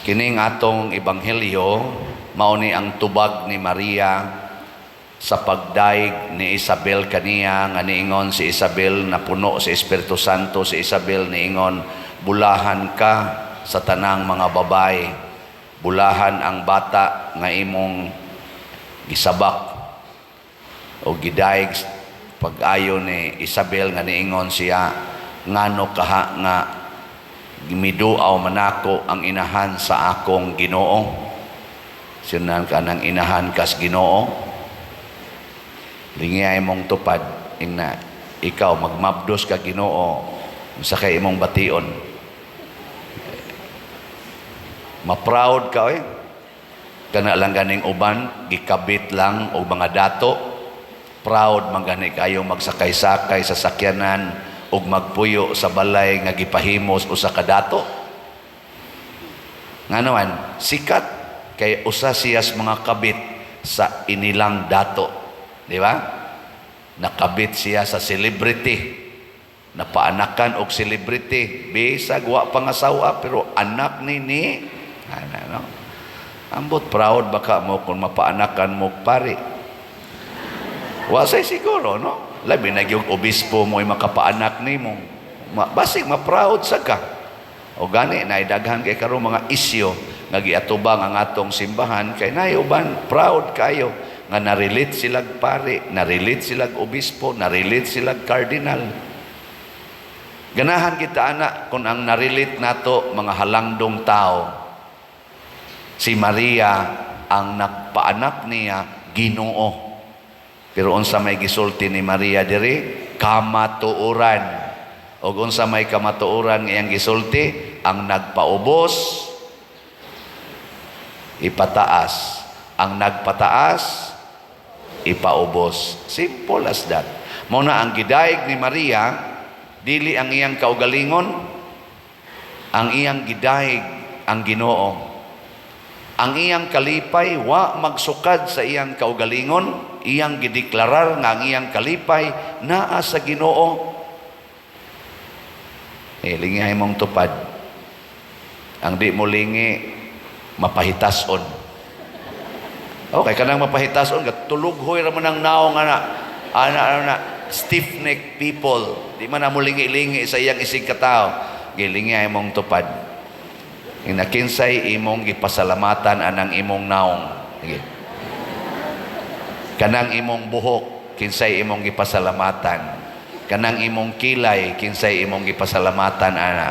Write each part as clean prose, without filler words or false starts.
Kining atong ebanghelyo, mao ni ang tubag ni Maria sa pagdayeg ni Isabel kaniya nga niingon si Isabel na puno sa Espiritu Santo. Si Isabel niingon, "Bulahan ka sa tanang mga babae, bulahan ang bata nga imong gisabak o gidayeg." Pag-ayo ni Isabel nga niingon siya, "Ngano kaha nga miduaw manako ang inahan sa akong Ginoo?" Sinan ka ng inahan kas Ginoo. Lingiyay mong tupad ingna ikaw magmabdos ka Ginoo sa kay imong bation. Ma-proud ka oy. Kana lang ganing uban gikabit lang og mga dato. Proud man gani kayo magsakay-sakay sa sakyanan ug magpuyo sa balay nga gipahimos usa ka dato. Nga naman, sikat kay usa siya sa mga kabit sa inilang dato. Di ba? Nakabit siya sa celebrity. Napaanakan og celebrity. Bisag wa pangasawa pero anak ni ano, no? Ambot proud baka mo kung mapaanakan mo pari. Wa say siguro, no? Labi na gyud obispo mo ay makapaanak nimo. Basig ma-proud sa ka. O gani na daghan kay karon mga isyu nga giatubang ang atong simbahan kay naay uban proud kayo nga na-relate silag pari, na-relate silag obispo, na-relate silag cardinal. Ganahan kita ana kung ang na-relate nato mga halangdong tao. Si Maria, ang nagpaanak niya, Ginoo. Pero unsa may gisulti ni Maria diri? Kamatuoran. Og unsa may kamatuoran nga iyang gisulti? Ang nagpaubos ipataas. Ang nagpataas ipaubos. Simple as that. Mao na ang gidayeg ni Maria dili ang iyang kaugalingon, ang iyang gidayeg ang Ginoo. Ang iyang kalipay wa magsukad sa iyang kaugalingon, iyang gideklarar nga ang iyang kalipay naa sa Ginoo. Eh, lingihay mong tupad. Ang di mo lingi, mapahitason. Okay, kanang mapahitason, tulughoy ra man ang naong ana, ana, ana, stiff neck people. Di man na mo lingi-lingi sa iyang isig katao. Gilingihay mong tupad. Ina kinsay imong gipasalamatan anang imong naong? Sige. Kanang imong buhok, kinsay imong gipasalamatan? Kanang imong kilay, kinsay imong gipasalamatan ana?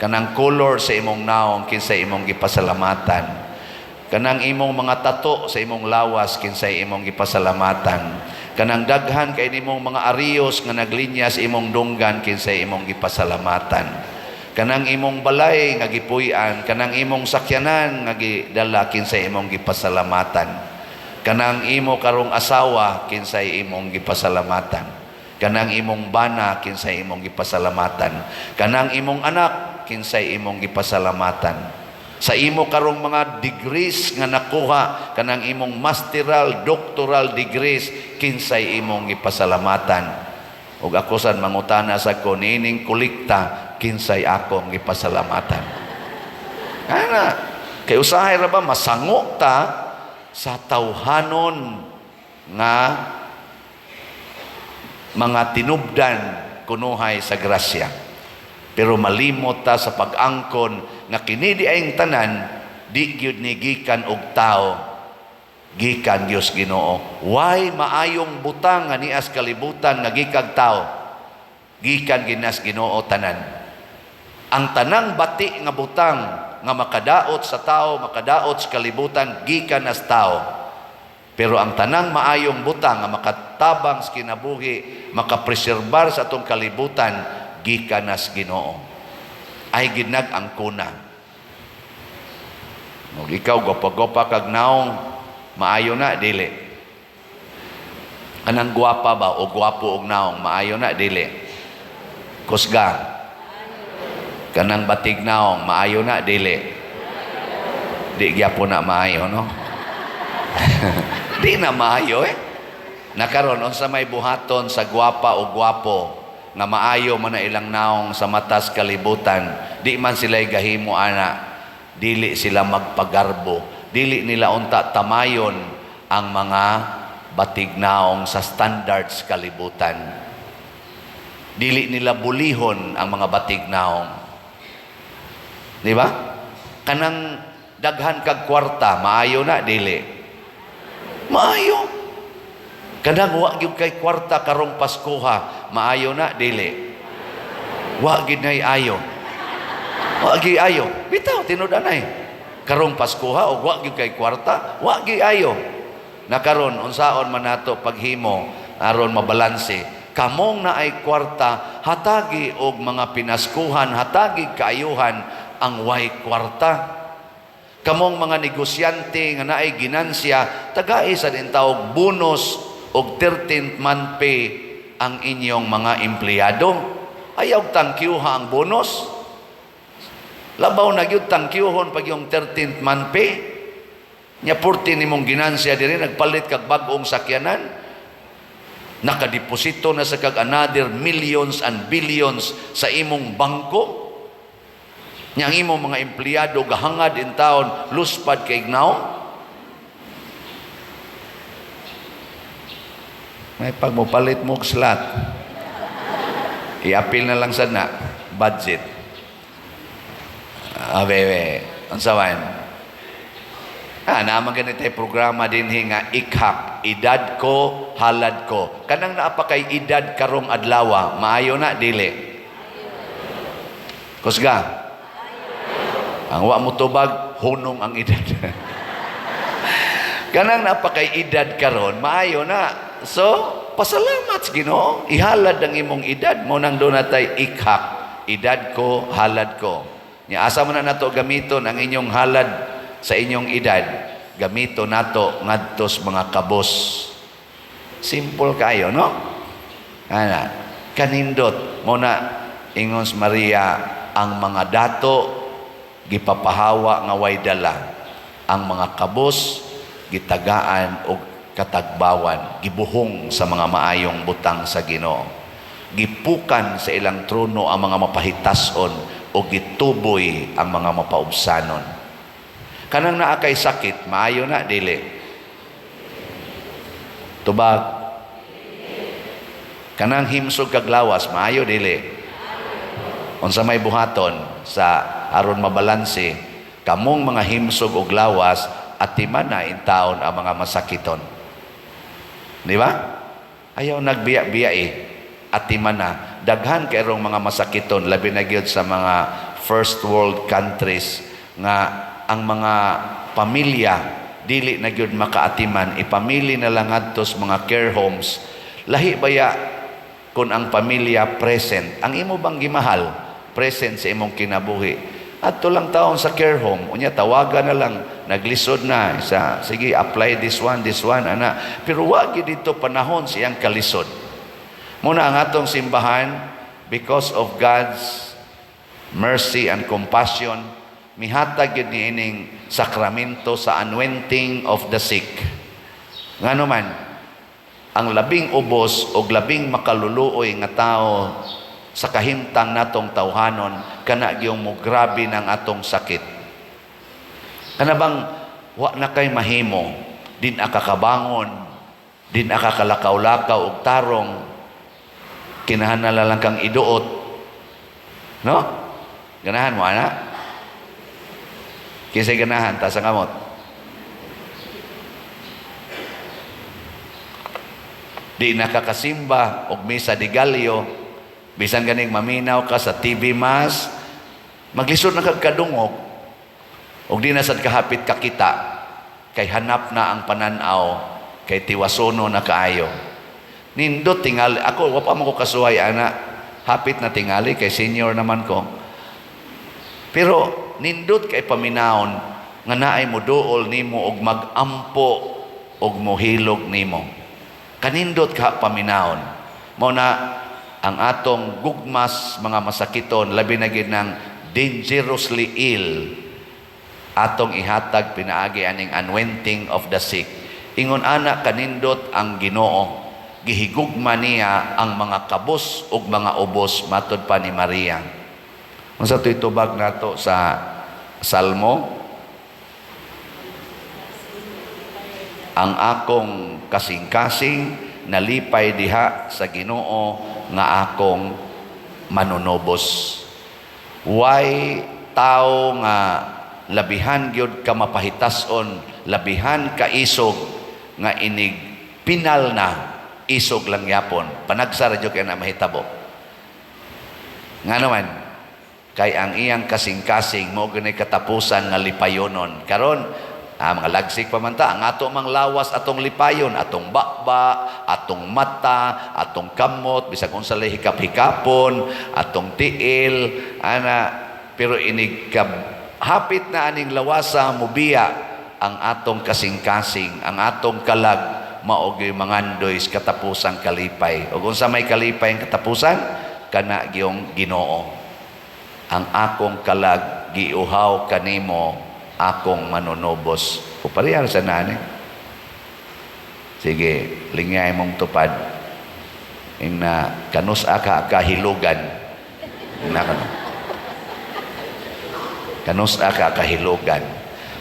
Kanang color sa imong naong, kinsay imong gipasalamatan? Kanang imong mga tato sa imong lawas, kinsay imong gipasalamatan? Kanang daghan kay nimong mga ariyos nga naglinya sa imong dunggan, kinsay imong gipasalamatan? Kanang imong balay nga gipuy-an, kanang imong sakyanan nga gidala, kinsay imong gipasalamatan? Kanang imo karong asawa, kinsay imong gipasalamatan? Kanang imong bana, kinsay imong gipasalamatan? Kanang imong anak, kinsay imong gipasalamatan? Sa imo karong mga degrees nga nakuha, kanang imong masteral, doctoral degrees, kinsay imong gipasalamatan? Ug ako sad mangutana sa ko niining kolekta, kinsay akong gipasalamatan? Ana, kay usahay ra ba masango ta sa tawhanon nga mga tinubdan kunuhay sa grasya. Pero malimot ta sa pag-angkon nga kini di ayng tanan di gyud ni gikan og tao, gikan Dios Ginoo. Way maayong butang nga nias kalibutan nga gikag tao. Gikan ginas Ginoo tanan. Ang tanang bati nga butang nga makadaot sa tao, makadaot sa kalibutan, gikan as tao. Pero ang tanang maayong butang nga makatabang sa kinabuhi, makapreserbar sa atong kalibutan, gikan nas Ginoo. Ay ginag ang kuna. Og ikaw gwapa-gwapa kag naong, maayo na dili? Kanang gwapa ba o gwapo og naong, maayo na dili? Kusga. Kanang batig naong, maayo na dili? Di gyapon na maayo, no? Di na maayo eh. Nakaron unsa may buhaton sa gwapa o gwapo nga maayo man na ilang naong sa matas kalibutan, di man sila gahimo ana? Dili sila magpagarbo, dili nila unta tamayon ang mga batignaong sa standards kalibutan. Dili nila bulihon ang mga batignaong. Di ba? Kanang daghan kag kwarta, maayo na, dili? Maayo. Kanang wa gyud kay kwarta karong Paskuha, maayo na, dili? Wa gyud nay ayo. Wa gyud ayo. Bitaw tinud anay. Karong Paskuha og wa gyud kay kwarta, wa gyud ayo. Na karon, unsaon man nato paghimo aron mabalanse? Kamong naay kwarta, hatagi og mga pinaskuhan, hatagi kaayuhan ang way kwarta. Kamong mga negosyante nga naay ginansya, tagai sa din tawag bonus og 13th month pay ang inyong mga empleyado. Ayaw tangkyuha ang bonus. Labaw na gyud tangkyuhon pag yung 13th month pay. Nya purti nimong ginansya diri, nagpalit kag bag-ong sakyanan. Nakadeposito na sa kag another millions and billions sa imong bangko. Nya ang imong mga empleyado gahangad in taon luspad kay ignaw. May pag mopalit mo og slot. I-appeal na lang sad na budget. Ah, bebe, unsa man? Ah, naman ganito ay programa din nga ikhak, edad ko, halad ko. Kanang naa pa kay edad karong adlawa, maayo na, dili? Kusga. Ang wa mo tubag, hunong ang edad. Kanang naa pa kay edad karon, maayo na. So, pasalamat sa Ginoo. Ihalad ang imong edad mo nang doon natay ikhak. Edad ko, halad ko. Nya asa man na nato gamiton ang inyong halad sa inyong edad? Gamito nato ngadtos mga kabos. Simple kayo, no? Ana, kanindot mo na ingon si Maria, ang mga dato gipapahawa nga way dala, ang mga kabos gitagaan og katagbawan, gibuhong sa mga maayong butang sa Ginoo, gipukan sa ilang trono ang mga mapahitason o gituboy ang mga mapaubsanon. Kanang naa kay sakit, maayo na, dili? Tubag. Kanang himsog kag lawas, maayo, dili? Unsa may buhaton sa aron mabalanse? Kamong mga himsog og lawas, atiman na intaon ang mga masakiton. Di ba? Ayaw nagbiya-biya eh. Atiman na. Daghan kayrong mga masakiton, labi na gyud sa mga first world countries nga ang mga pamilya dili na gyud makaatiman, ipamili na lang ngadto sa mga care homes. Lahi baya kung ang pamilya present, ang imo bang gimahal present sa imong kinabuhi? Adto lang taon sa care home, unya tawagan na lang, naglisod na sa, sige, apply this one, this one, ana. Pero wa gyud dito panahon siyang kalisod. Muna ang atong simbahan, because of God's mercy and compassion, mihatag gyud niining sakramento sa anointing of the sick. Ngano man, ang labing ubos o labing makaluluoy nga tao sa kahimtang natong tawhanon, kana gyung mo grabe ng atong sakit. Kana bang wa na kay mahimo, din akakabangon, din akakalakaw-lakaw og tarong, kinahanglan lang kang iduot. No? Ganahan mo ana? Kinsay ganahan, taas ang kamot. Di nakakasimba og misa de gallo, bisan ganing maminaw ka sa TV mass, maglisod na kag kadungog, og di na sad kahapit kakita, kay hanap na ang pananaw, kay tiwasono na kaayo. Nindot tingali, ako wa pa mo ko kasuhay ana, hapit na tingali kay senior naman ko. Pero nindot kay paminawon nga naay moduol nimo og magampo og mohilog nimo. Kanindot ka paminawon. Mao na ang atong gugmas mga masakiton, labi na gid ng dangerously ill, atong ihatag pinaagi aning anointing of the sick. Ingon ana kanindot ang Ginoo, gihigugma niya ang mga kabos ug mga ubos, matod pa ni Maria. Unsa to'y tubag nato sa Salmo? Ang akong kasing-kasing nalipay diha sa Ginoo nga akong manunubos. Way tao nga labihan gyud ka mapahitason, labihan ka isog nga inig pinal na isog lang yapon. Panagsa ra gyud kay na mahitabo. Nga naman, kay ang iyang kasing-kasing mao gani katapusan nga lipayonon. Karon, mga lagsik pa man ta, ang ato mang lawas atong lipayon, atong baba, atong mata, atong kamot, bisag unsa lay hikap-hikapon, atong tiil, ana, pero inig ka hapit na aning lawasa mubiya ang atong kasing-kasing, ang atong kalag, mao gyud mangandoy sa katapusang kalipay. Ug unsa may kalipay ang katapusan? Kana gyung Ginoo. Ang akong kalag giuhaw kanimo, akong manunubos. O parehar sa nani. Sige, lingay mong tupad. Ing na kanus aka kahilugan. Na kano. Kanus aka kahilugan.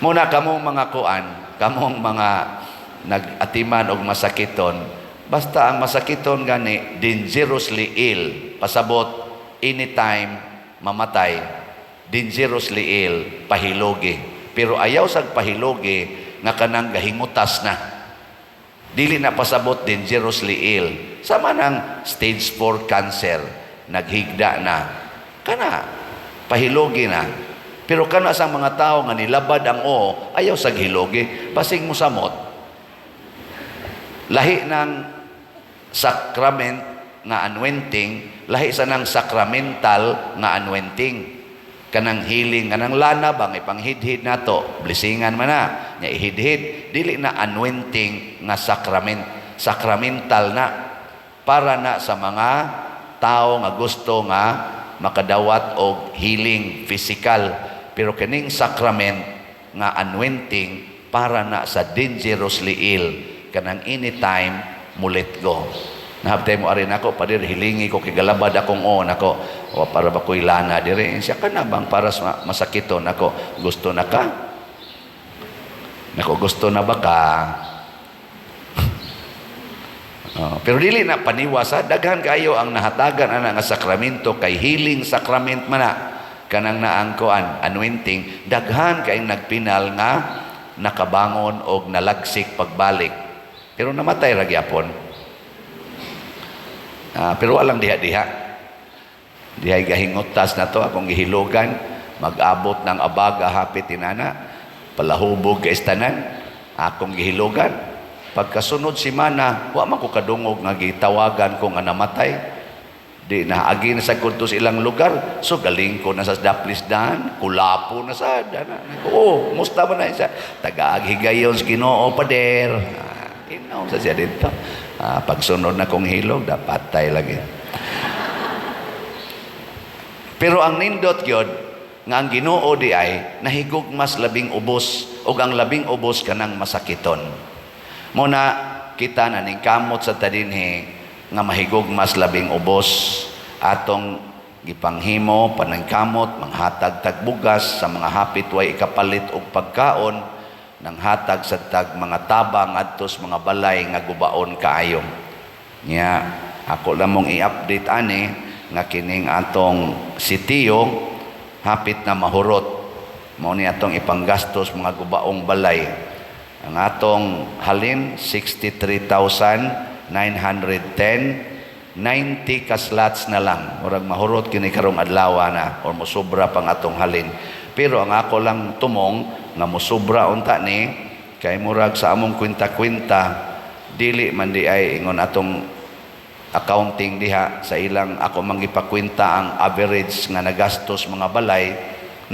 Muna kamong mga kuan, kamong mga nag-atiman og masakiton, basta ang masakiton gani dangerously ill, pasabot anytime mamatay, dangerously ill, pahilogi. Pero ayaw sag pahilogi nga kanang gahingutas na. Dili na pasabot dangerously ill. Sama ng stage 4 cancer, naghigda na. Kana, pahilogi na. Pero kana sa mga tao nga nilabad ang oo, ayaw sag hilogi, basing mo samot. Lahi ng sacrament nga anointing, lahi sa nang sacramental nga anointing. Kanang healing, kanang lana bang ipanghidhid nato, blessingan man na, nya ihidhid, dili na anointing nga sacrament, sacramental na para na sa mga tao nga gusto nga makadawat og healing physical, pero kining sacrament nga anointing para na sa dangerously ill, kanang anytime mulet go. Nahabtay mo ari nako, "Pader, hilingi ko kay galabad akong o nako o para ba ko'y lana dire." Siya kana bang para sa masakiton nako, gusto na ka nako, gusto na ba ka? Oh, pero dili na paniwas ha. Daghan kayo ang nahatagan ana nga sakramento kay healing sacrament man na kanang naang kuan anointing, daghan kay nagpinal nga nakabangon og nalagsik pagbalik, pero namatay ra gyapon. Ah, pero walang diha-diha dihay gahingutas na to akong gihilogan, mag-abot ng abaga hapit inana palahubog kay tanan akong gihilogan. Pagkasunod simana, wa man ko kadungog nga gitawagan ko nga namatay. Di na agi na sa kudto sa ilang lugar, so galing ko na sa daplis daan, kulapo na sa dana. Oh, musta man na siya? Tagaag higayon sa Ginoo, pader. Ah, inaw sa siya dito. Ah, pagsunod na kong hilog, dapat tay lagi. Pero ang nindot gyud nga ang Ginoo di ay nahigugmas labing ubos, ug ang labing ubos kanang masakiton. Muna kita na ning kamot sa tadinhi nga mahigugmas labing ubos atong gipanghimo panangkamot manghatag tag bugas sa mga hapit way ikapalit og pagkaon, nang hatag sa tag mga tabang adto sa mga balay nga gubaon kaayo. Nya ako lamong i-update ani nga kining atong sitio hapit na mahurot, mao ni atong ipanggastos mga gubaong balay. Ang atong halin 63,910, 90 ka slots na lang. Murag mahurot kini karong adlaw na or mosobra pang atong halin, pero ang ako lang tumong nga mosobra unta ni kay murag sa among kwenta-kwenta, dili man di ay ingon atong accounting diha sa ilang ako mangipakwenta ang average nga nagastos mga balay,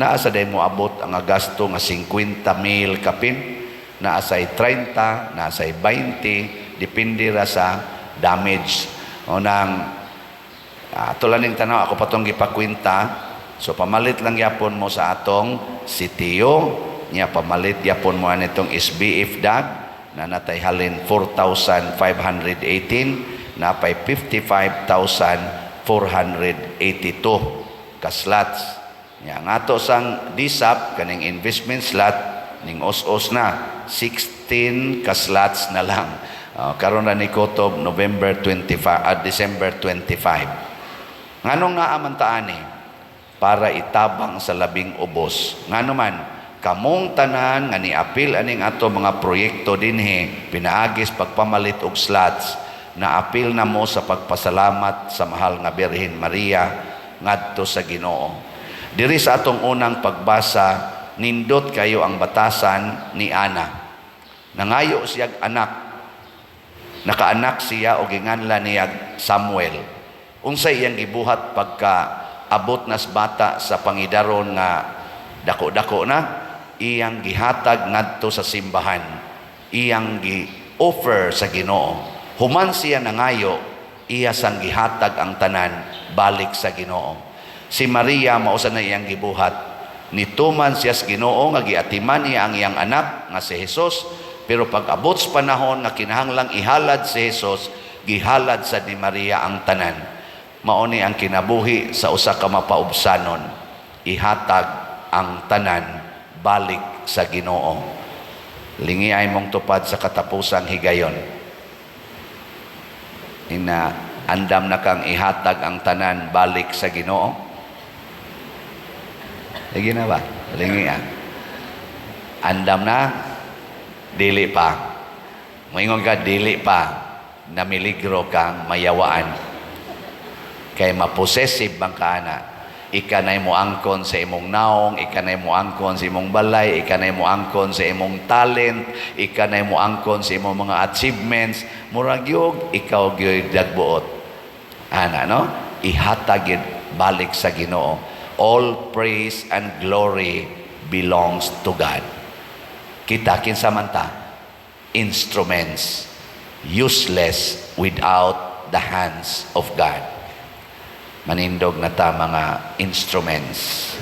naa sa day mo abot ang gasto nga 50 mil kapin, naa say 30, naa say 20, depende ra sa damage o nang ato lang ning tanaw, ako patong gipakwenta. So pamalit lang yapon mo sa atong sitio nya, pamalit yapon mo anitong SBF dag na natay halin 4,518, napay 55,482 ka slots. Nya ang ato sang DSAP, kaning investment slot, ning os-os na, 16 ka slots na lang. Karon na ni kutob November 25, December 25. Nganong naa man ta ani? Para itabang sa labing ubos. Ngano man, kamong tanan nga niapil aning ato mga proyekto dinhi, pinaagis pagpamalit og slots, naapil na mo sa pagpasalamat sa mahal nga Birhen Maria ngadto sa Ginoo. Diri sa atong unang pagbasa, nindot kayo ang batasan ni Ana. Nangayo siyag anak. Nakaanak siya o ginganlan niya Samuel. Unsay iyang gibuhat pagka abot nas bata sa pangidaron nga dako-dako na? Iyang gihatag ngadto sa simbahan. Iyang gi-offer sa Ginoo. Human siya nangayo, iya sang gihatag ang tanan balik sa Ginoo. Si Maria, mao sa na iyang gibuhat. Nituman siya sa Ginoo nga giatiman niya ang iyang anak nga si Jesus, pero pag abot sa panahon nga kinahanglang ihalad si Jesus, gihalad sa ni Maria ang tanan. Mao ni ang kinabuhi sa usa ka mapaubsanon. Ihatag ang tanan balik sa Ginoo. Lingi ay mong tupad sa katapusang higayon. Ina andam na kang ihatag ang tanan balik sa Ginoo? Sige na ba? Lingi ah. Andam na? Dili pa. Moingon ka, dili pa. Namiligro kang mayawaan. Kay mapossessive bang ka ana. Ika na'y moangkon sa imong naong, ika na'y moangkon sa imong balay, ika na'y moangkon sa imong talent, ika na'y moangkon sa imong mga achievements. Murag yug, ikaw gyud nagbuot. Ana, no? Ihatag gyud balik sa Ginoo. All praise and glory belongs to God. Kita, kinsa man ta? Instruments useless without the hands of God. Manindog na ta, mga instruments.